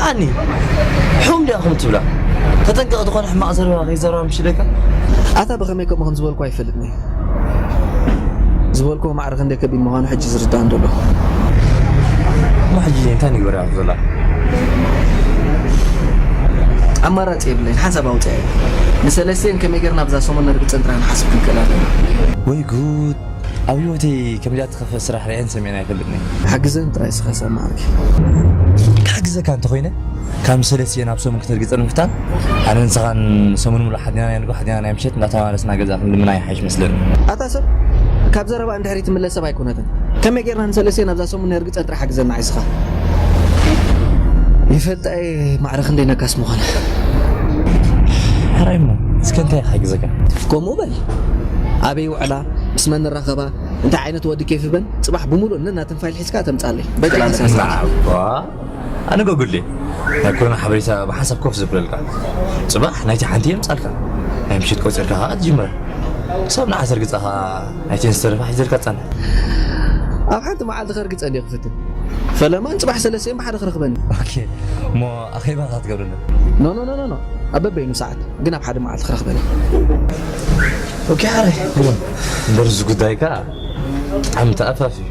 ኣኒ፣ ሑም ዲኣኹም ትብላ? ተጠንቀቕ፣ ዝኾነ ሕማቕ ዘረባ ከይዘረባ ምሽ ኢለካ። ኣታ ብኸመይ ከምኡ ከም ዝበልኩ ኣይፈልጥን እየ። ዝበልኩዎ ማዕረ ክንደይ ከቢድ ምዃኑ ሕጂ ዝርዳእኒ ዘሎ። እሞ ሕጂ እንታይ ንግበር እያ ዘላ? ኣማራጺ የብለይን፣ ሓንሳብ ኣውጽኣ እየ። ንሰለስቴን ከመይ ጌርና ኣብዛ ሰሙን ነርግጸን ጥራይ ንሓስብ ክንክእል ኣለና። ወይ ጉድ! ኣብ ህይወተይ ከምዚኣ ትኸፍእ ስራሕ ርእየን ሰሚዐን ኣይፈልጥን እየ። ሓግዘን ጥራይ እስኻ ሳብ መዓርኪ። ክሓግዘካ እንተኾይነ፣ ካብ ሰለስቲኤን ኣብ ሰሙን ክተርግጸን ምፍታን፣ ኣነ ንስኻን ሰሙን ሙሉእ ሓዲና ናይ ንግሆ ሓዲና ናይ ምሸት እንዳተመላለስና ገዛ ክንልምና ይሓይሽ መስለኒ። ኣታ ሰብ፣ ካብ ዘረባ እንድሕር ትምለስ ሰብ ኣይኮነትን። ከመይ ጌርና ንሰለስቲኤን ኣብዛ ሰሙን ነርግጸን ጥራሕ ሓግዘና ንስኻ። ይፈልጣ እየ ማዕረ ክንደይ ነካስ ምዃነ። ሕራይ እሞ፣ እስከ እንታይ ክሓግዘካ? ከምኡ በል። ኣበይ ይውዕላ፣ ምስ መን ንራኸባ፣ እንታይ ዓይነት ወዲ ኬፍ ይበን፣ ጽባሕ ብምሉእ ነናተን ፋይል ሒዝካ ተምጻለይ። በቃ፣ ሓንሳብ። ኣነ ጎጉል ድየ። ናይ ኩልና ሓበሬታ ብሓንሳብ ኮፍ ዘብለልካ። ጽባሕ ናይቲ ሓንቲ የምጻልካ። ናይ ምሽት ቆጺርካ ከኣ ትጅምራ። ክሳብ ንዓ ተርግጻ ከኣ ናይተን ዝተረፋ ሒዘልካ ትጸንሕ። ኣብ ሓንቲ መዓልቲ ከርግጸን እየ ክፍትን። ፈለማን ጽባሕ ሰለስቲኤን ብሓደ ክረኽበኒ። ኦኬ፣ እሞ ኣኼባ ከኣ ትገብረለን? ኖ፣ ኖ፣ ኖ፣ ኖ፣ ኖ። ኣብ በበይኑ ሰዓት፣ ግን ኣብ ሓደ መዓልቲ ክረኽበኒ። ኦኬ፣ ሓራይ። እምበር እዚ ጉዳይ ከኣ ብጣዕሚ ተኣፋፊ እዩ።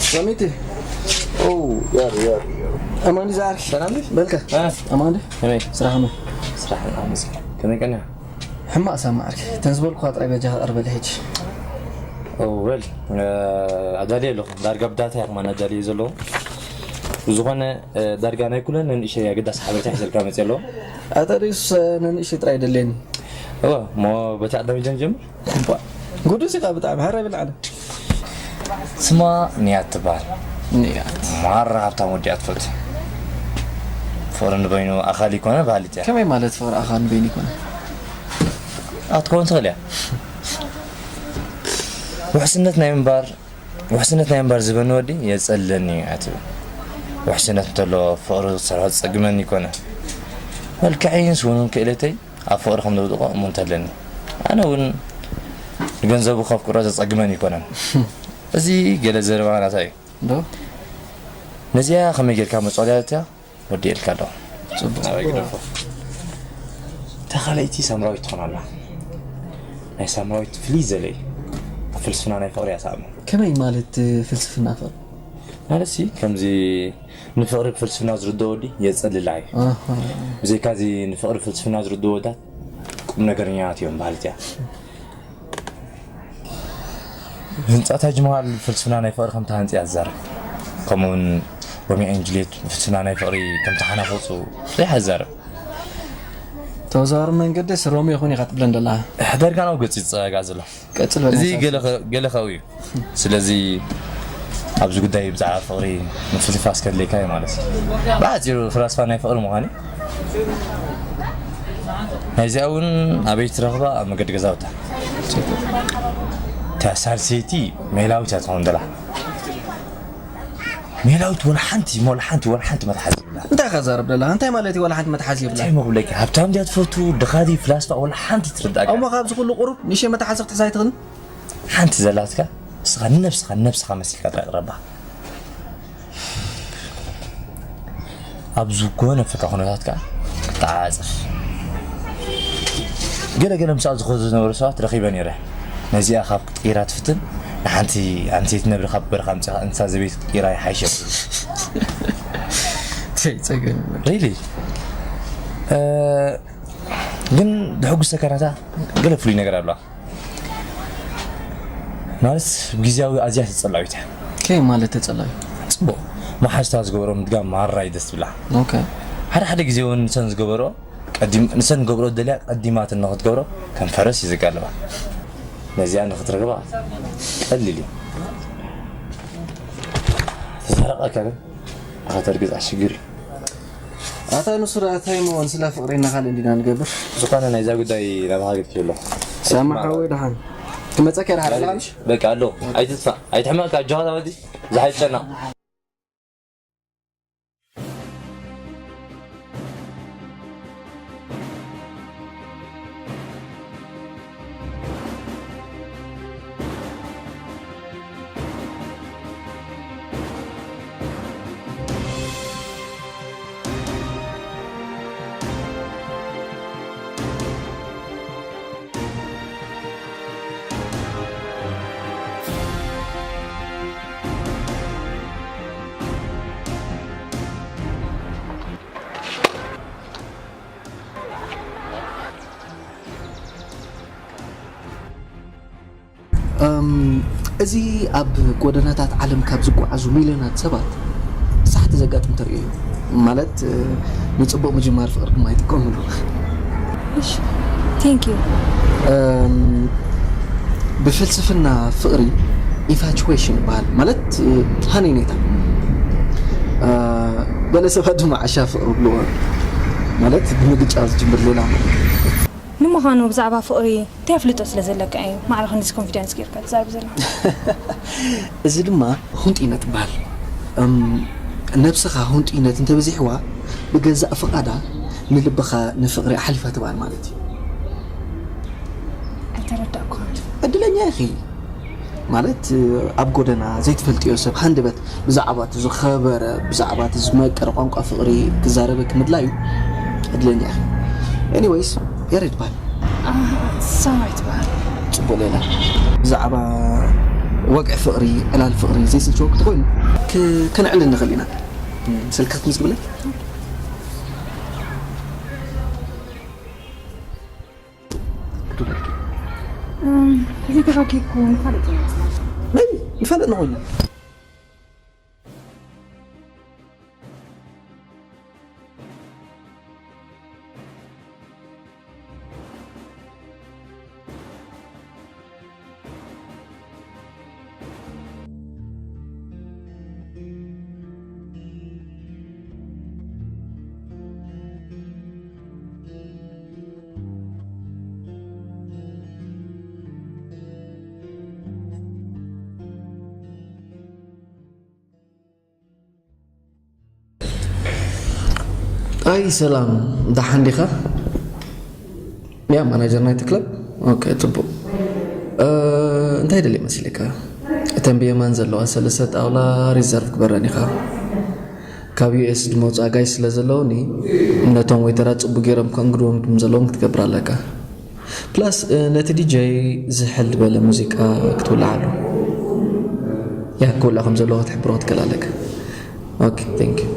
ሰሚቲ። ኦ፣ ያር፣ ያር፣ ያር። ኣማን ድዩ ዝዓርኪ? ሰላም ድዩ? በልካ። እ። ኣማን ድዩ? ከመይ? ስራሕ ከመይ? ስራሕ ኣመስግን። ከመይ ቀኒኻ? ሕማቕ ሳማ ዓርኪ። እተን ዝበልኩኻ ጥራይ በጃኻ ቀርበለይ ሕጂ። ኦ፣ ወል፣ እ፣ ኣዳልየ ኣለኹ። ዳርጋ ብዳታ እየ ከማን ኣዳልየ ዘለኹ። ብዝኾነ፣ እ፣ ዳርጋ ናይ ኩለን ንእሽተይ ኣገዳሲ ሓበሬታ ሒዘልካ መፅየ ኣለኹ። ኣታ ድዩስ፣ እ፣ ንንእሽተይ ጥራይ ደልየኒ? እወ፣ እሞ በቲ ቀዳመይ ጀምር። እባ፣ ጉዱስ ኢኻ ብጣዕሚ፣ ሕራይ ብላዕሊ። ስማ ንያት ትበሃል። ንያት። ማራ ሃብታም ወዲ እያ ትፈቱ። ፍቕሪ ንበይኑ ኣኻሊ ይኮነ በሃሊት እያ። ከመይ ማለት ፍቕሪ ኣኻሊ ንበይኑ ይኮነ? ኣትከውን ትኽእል እያ። ውሕስነት ናይ ምንባር፣ ውሕስነት ናይ ምንባር ዝበኒ ወዲ የጸልለኒ እያ ትብል። ውሕስነት እንተሎ ፍቕሪ ክትሰርሖ ዝጸግመኒ ይኮነ። መልክዐይን ስውንን ክእለተይ ኣብ ፍቕሪ ከም ዘውድቖ እሙንት ኣለኒ። ኣነ እውን ንገንዘቡ ከፍቅሮ ዘጸግመን ኣይኮነን። እዚ ገለ ዘረባ ናታ እዩ። ዶ ነዚኣ ከመይ ጌርካ መፅዋልያ እትያ ወዲ ኢልካ ኣሎ። ጽቡቅ። ናበይ ግደፎ። እታ ካልኣይቲ ሳምራዊት ትኾን ኣላ። ናይ ሳምራዊት ፍልይ ዘለ እዩ። ኣብ ፍልስፍና ናይ ፍቕሪ እያ ትኣምን። ከመይ ማለት? ፍልስፍና ፍቕሪ ማለት ሲ ከምዚ ንፍቕሪ ብፍልስፍና ዝርድኦ ወዲ የጸልላ እዩ። ኣሃ። ብዘይካዚ ንፍቕሪ ፍልስፍና ዝርድኡ ወዳት ቁም ነገረኛታት እዮም በሃልቲ እያ። ህንጻ ታጅ መሃል ፍልስፍና ናይ ፍቕሪ ከም ተሃንጺ እያ ትዛረብ። ከምኡውን ሮሚዮ ኤንድ ጁልየት ፍልስፍና ናይ ፍቕሪ ከም ተሓናፈጹ ብዙሕ እያ ትዛረብ። ተወዛዋሪ መንገድስ ሮሚዮ ይኹን ኢኻ ትብለን ደላ። ሕደርካ ነው ገጽ ይጸጋጋእ ዘሎ። ቀጽል እዚ በእናትህ። ገለ ኸ- ገለ ኸው እዩ። ስለዚ ኣብዚ ጉዳይ ብዛዕባ ፍቕሪ ምፍስፋስ ከድልየካ እዩ ማለት እዩ። ብሓፂሩ ፍላስፋ ናይ ፍቕሪ ምዃን እዩ። ናይዚኣ እውን ኣበይ ትረኽባ? ኣብ መገዲ ገዛውታ። እታ ሳልሰይቲ ሜላዊት እያ ትኸውን ደላ። ሜላዊት ወላ ሓንቲ ወላ ሓንቲ ወላ ሓንቲ መትሓዚ የብላ። እንታይ ኢኻ ዛረብ ደላ? እንታይ ማለት እዩ ወላ ሓንቲ መትሓዚ የብላ? እንታይ መብለኪ? ሃብታም ድያ ትፈቱ? ድኻ ድዩ? ፍላስፋ ወላ ሓንቲ ትርዳእካ? እሞ ካብዚ ኩሉ ቁሩብ ንእሽተይ መትሓዚ ክትሕዛ ኣይትኽእልን? ሓንቲ ዘላትካ ንስኻ ንነብስኻ ንነብስኻ መሲልካ ጥራይ ቅረባ። ኣብ ዝኾነ ፈካ ኩነታት ከኣ ተዓጻጸፍ። ገለ ገለ ምስኣ ዝኸዱ ዝነበሩ ሰባት ረኺበ ነይረ። ነዚኣ ካብ ክትቅይራ ትፍትን፣ ንሓንቲ ኣንስተይቲ ነብሪ ካብ በረኻ ኣምጺኻ እንስሳ ዘቤት ክትቅይራ ይሓይሸ። ተይ ጸገም። ሪሊ ግን ዘሕጉሰካ ናታ ገለ ፍሉይ ነገር ኣለዋ። ማለት ብግዝያዊ ኣዝያ ተጸላዊት እያ። ከይ ማለት ተጸላዊ? ጽቡቕ። መሓዝታ ዝገበሮ ምድጋም ማራ እዩ ደስ ትብላ። ኦኬ። ሓደ ሓደ ግዜ እውን ንሰን ዝገበሮ ቀዲም ንሰን ገብሮ ደልያ ቀዲማት ንክትገብሮ ከም ፈረስ እዩ ዝጋልባ። ነዚኣ ንክትረክባ ቀሊል እዩ። ተዛረቀካ ግን ንኸተርግዝ ኣሽግር እዩ። ኣታ ንሱ ደኣ እንታይ እሞ ንስላ ፍቕሪ ኢና ካልእ እንዲና ንገብር። ዝኾነ ናይዛ ጉዳይ ናባኻ ገድፍዮ ኣለኹ። ሳማ ሓወይ ደሓን ክመጸካ ይርሓቕ። በቃ ኣሎ ኣይትጥፋእ ኣይትሕመቕካ ኣጆኻ ወዲ ዝሓይጨና። እም፣ እዚ ኣብ ጎደናታት ዓለም ካብ ዝጓዓዙ ሚልዮናት ሰባት ሳሕቲ ዘጋጥም ተርእዮ እዩ። ማለት፣ እ፣ ንጽቡቕ ምጅማር ፍቕሪ ድማ ይጥቀምሉ። እሺ፣ ቴንክ ዩ። እም፣ ብፍልስፍና ፍቕሪ ኢንፋቹዌሽን ይበሃል። ማለት፣ እ፣ ሃነይነይታ። እ፣ ገለ ሰባት ድማ ዓሻ ፍቕሪ ይብልዎ። ማለት፣ ብምግጫ ዝጅምር ሌላ ማለት እዩ። ንምዃኑ ብዛዕባ ፍቕሪ እንታይ ኣፍልጦ ስለ ዘለካ እዩ ማዕረ ክንድዚ ኮንፊደንስ ጌርካ ትዛረብ ዘለኻ? እዚ ድማ ሁንጢነት ይበሃል። እም፣ ነብስኻ ሁንጢነት እንተበዚሕዋ ብገዛእ ፍቓዳ ንልብኻ ንፍቕሪ ኣሕሊፋ ትበሃል ማለት እዩ። ኣይተረዳእኩኻን። ዕድለኛ ኢኺ። ማለት ኣብ ጎደና ዘይትፈልጥዮ ሰብ ሃንደበት ብዛዕባ እቲ ዝኸበረ ብዛዕባ እቲ ዝመቀረ ቋንቋ ፍቕሪ ክዛረበኪ ምድላዩ ዕድለኛ ኢኺ። ኤኒወይስ ያሬድ በሃል። ሰማይ ትበሃል። ጽቡቕ ሌላ ብዛዕባ ወግዒ ፍቕሪ ዕላል ፍቕሪ ዘይስልችወኪ ተኾይኑ ክ- ከነዕልል ንኽእል ኢና። ስልኪ ክትምዝግብለይ? ዘይተኻኪኩ ንፋለጥ ናይ ይፋለጥ ንኾይኑ ኣይ ሰላም፣ ደሓን ዲኻ? ያ ማናጀር ናይቲ ክለብ። ኦኬ፣ ጽቡቕ። እ፣ እንታይ ደልየ መሲለካ? እተን ብየማን ዘለዋ ሰለስተ ጣውላ ሪዘርቭ ግበረን ኢኻ። ካብ ዩ ኤስ ዝመጹ ኣጋይሽ ስለ ዘለውኒ፣ ነቶም ዌይተራት ጽቡቅ ገይሮም ከእንግድዎም ከም ዘለዎም ክትገብር ኣለካ። ፕላስ፣ እ፣ ነቲ ዲ ጀይ ዝሕል ዝበለ ሙዚቃ ክትውልዓሉ። ያ፣ ክውልዕ ከም ዘለዎ ክትሕብሮ ክትክእል ኣለካ። ኦኬ፣ ቴንክ ዩ።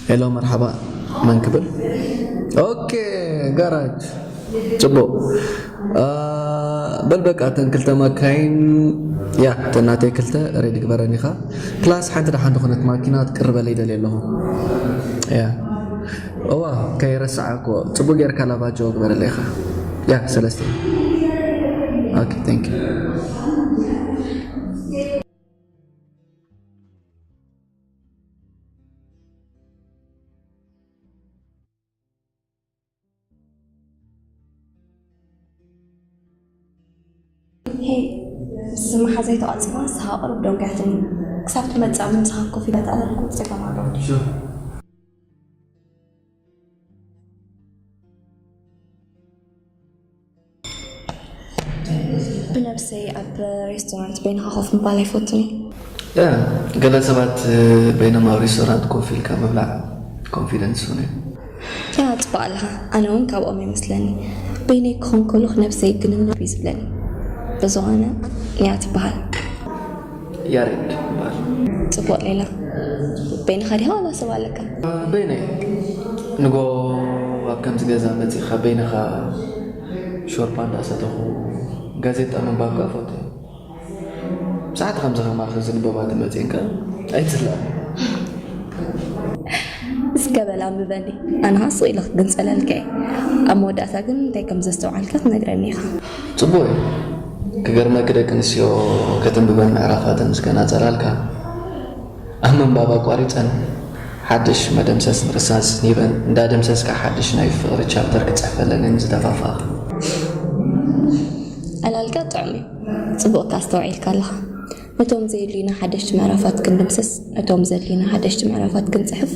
ሄሎ፣ መርሓባ፣ መን ክብል? ኦኬ፣ ጋራጅ። ጽቡቕ። አ፣ በል በቃ፣ እተን ክልተ ማካይን፣ ያ፣ እተን ናተይ ክልተ ሬዲ ግበረን ኢኻ። ፕላስ ሓንቲ ደሓን ዝኾነት ማኪና ክትቅርበለይ ይደልየ ኣለኹ። ያ። እዋ፣ ከይረሳዕኩ፣ ጽቡቕ ጌርካ ላባጆ ግበረለይ ኢኻ። ያ፣ ሰለስተ። ኦኬ፣ ቴንክ ዩ። ሄይ፣ ምስ መሓዘይ ተቋጺርና ንስኻ ቅሩብ ደንጉያትኒ። ክሳብ ትመጽእ ኣብ ምሳኻ ኮፍ ኢለ ተኣለልኩ ጸገም ኣለዎ ድዩ? ብነብሰይ ኣብ ሬስቶራንት በይንኻ ኮፍ ምባል ኣይፈቱን እየ። ያ፣ ገለ ሰባት፣ እ፣ በይኖም ኣብ ሬስቶራንት ኮፍ ኢልካ ምብላዕ ኮንፊደንስ ይኹን እዩ። ያ፣ ጽቡቕ ኣለኻ። ኣነ እውን ካብኦም ይመስለኒ። በይነይ ክኾን ከሎ ነብሰይ ግንና እዩ ዝብለኒ። ብዝኾነ፣ ያ ትበሃል። ያሬድ ይበሃል። ጽቡቕ ሌላ። በይንኻ ዲኻ ዋላ ሰብ ኣለካ? በይነይ። ንጎ ኣብ ከምዚ ገዛ መጺኻ በይንኻ ሾርባ እንዳሰተኹ ጋዜጣ ምንባብ ከኣ እፈቱ። ብዛዕባ ከምዚ ከማኺ ዝንበባ ተመጺእንካ ኣይትስላእኒ። እስከ በል ኣንብበኒ። ኣነ ኸኣ ስቕ ኢለ ክግንጸለልካ እየ። ኣብ መወዳእታ ግን እንታይ ከም ዘስተውዓልካ ክትነግረኒ ኢኻ። ጽቡቕ እዩ። ክገርመኪ ደቂ ኣንስትዮ ከተንብበን ምዕራፋተን ምስ ገናጸላልካ ኣብ ምንባብ ኣቋሪጸን ሓድሽ መደምሰስ ምርሳስ ሂበን እንዳደምሰስካ ሓድሽ ናይ ፍቕሪ ቻፕተር ክጽሕፈለን እየን ዝደፋፍኣኻ። ዕላልካ ጥዑም እዩ። ጽቡቕካ ኣስተውዒልካ ኣለኻ። ነቶም ዘየድልዩና ሓደሽቲ ምዕራፋት ክንድምስስ፣ ነቶም ዘድልዩና ሓደሽቲ ምዕራፋት ክንጽሕፍ፣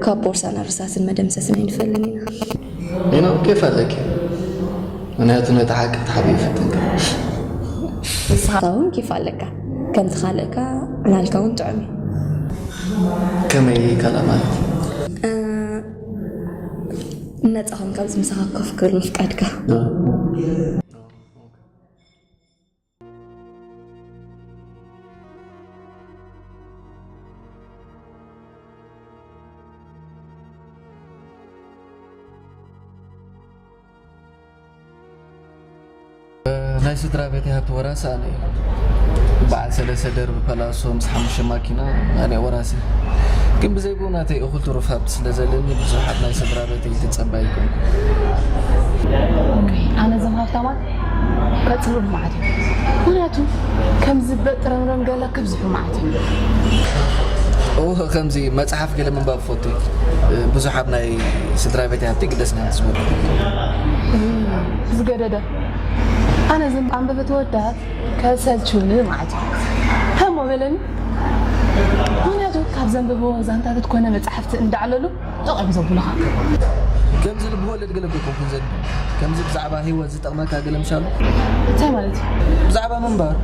ካብ ቦርሳን ኣርሳስን መደምሰስን ኣይንፈልን ኢና። ሌና ኬፍ ኣለኪ፣ ምክንያቱ ነቲ ሓቂ ክትሓብኢ ይፈትንካ። ንስኻ እውን ኬፍ ኣለካ። ከምቲ ካልእካ ዕላልካ እውን ጥዑም እዩ። ከመይ ካልእ ማለት? እ፣ ነጻ ኾንካ ኣብዚ ምሳኻ ኮፍ ክብል ምፍቃድካ። እ። ናይ ስድራ ቤተይ ሃብቲ ወራሲ ኣነ እየ። በዓል ሰለስተ ደርቢ ፓላሶ ምስ ሓሙሽተ ማኪና ኣነ እየ ወራሲ። ግን ብዘይ ብኡ ናተይ እኹል ትሩፍ ሃብቲ ስለ ዘለኒ ብዙሓት ናይ ስድራ ቤተይ ትጸባ ኣይኮንኩ። ኦኬ፣ ኣነ እዞም ሃብታማት ቀጽሉ መዓት እዩ። ምክንያቱ ከምዚ በጥረምረም ገለ ክብዝሑ መዓት እዩ። ኦ፣ ከምዚ መጽሓፍ ገለ ምንባብ ፈቱ። ብዙሓት ናይ ስድራ ቤት ሃብቲ ግደስ ናይ ዝበሉ። ዝገደደ። ኣነ ዝም ኣንበበት ወዳት ከሰልችውኒ መዓት እዩ። ሃሞ በለኒ። ምክንያቱ ካብ ዘንብብዎ ዛንታታት ኮነ መጽሓፍቲ እንዳዕለሉ ጠቕ እዮም ዘብሉኻ። ከምዚ ልብወለድ ገለ እኮ ኣይኮንኩን ዘንቢ። ከምዚ ብዛዕባ ህይወት ዝጠቕመካ ገለ ምሻሉ? እንታይ ማለት እዩ? ብዛዕባ ምንባር።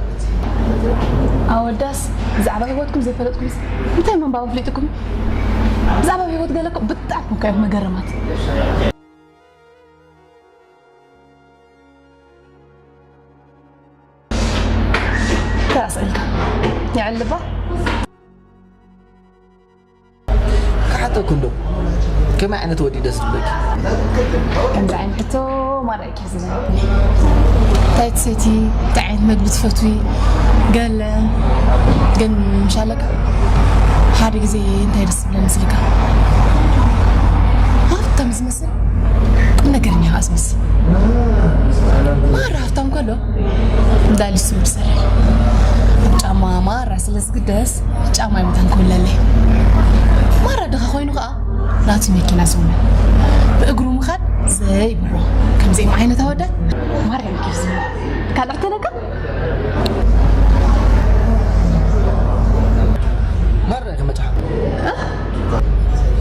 ኣወዳስ ብዛዕባ ህይወትኩም ዘይፈለጥኩምስ እንታይ ምንባሩ ኣፍሊጥኩም? ብዛዕባ ህይወት ገለ እኮ ብጣዕሚ እኮ እዮም መገረማት። ተስእልካ የዕልባ። ክሓተኩ እንዶ፣ ከመይ ዓይነት ወዲ ደስ ዝብለኪ? ከምዚ ዓይነት ሕቶ ማራ እዩ ዝብለኒ። እንታይ ትሰቲ? እንታይ ዓይነት መግቢ ትፈትዊ? ገለ ግን ምሻለካ ሓደ ግዜ እንታይ ደስ ዝብለኒ መስልካ? ሃብታም ዝመስል ቁም ነገረኛ ከዓ ዝመስል። ማራ ሃብታም ከሎ እንዳሊሱ ይብሰል። ጫማ ማራ ስለ ዝግደስ ጫማ ይመታን ክውለለይ። ማራ ድኻ ኮይኑ ከዓ ናቱ መኪና ዝውነ። ብእግሩ ምኻድ ዘይብሮ ከምዚኦም ዓይነት ኣወዳት ማርያም ኪፍ ዝብል ካልእ ክተለካ። ማራ ከመጣ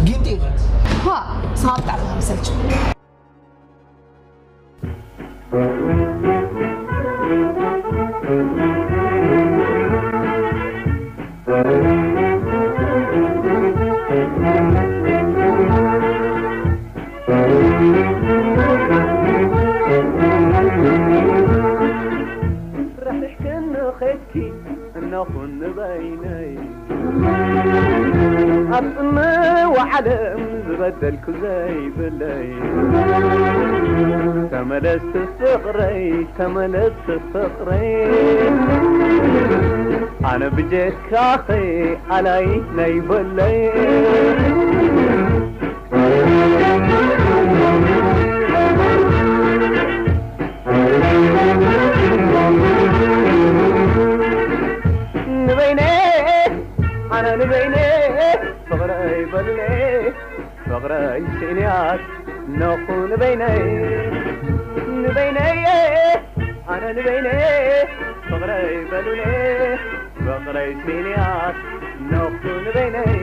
ጊንቲ ዋ ስኻ ብጣዕሚ መሰልች። ርሕርሕክኒ ኸድኪ እነኹን ንበይነይ ኣብ ጽምዋ ዓለም ዝበደልኩ ዘይብለይ ተመለስቲ ፍቕረይ ተመለስቲ ፍቕረይ ኣነ ብጀካኸ ኣላይ ናይ በለይ ንበይነ ኣነ ንበይነ ፍቕረይ በሉነ ፍቕረይ ስእንያት ነኹ ንበይነይ ንበይነይ ኣነ ንበይነ ፍቕረይ በሉነ ፍቕረይ ስእንያት ነኹ ንበይነይ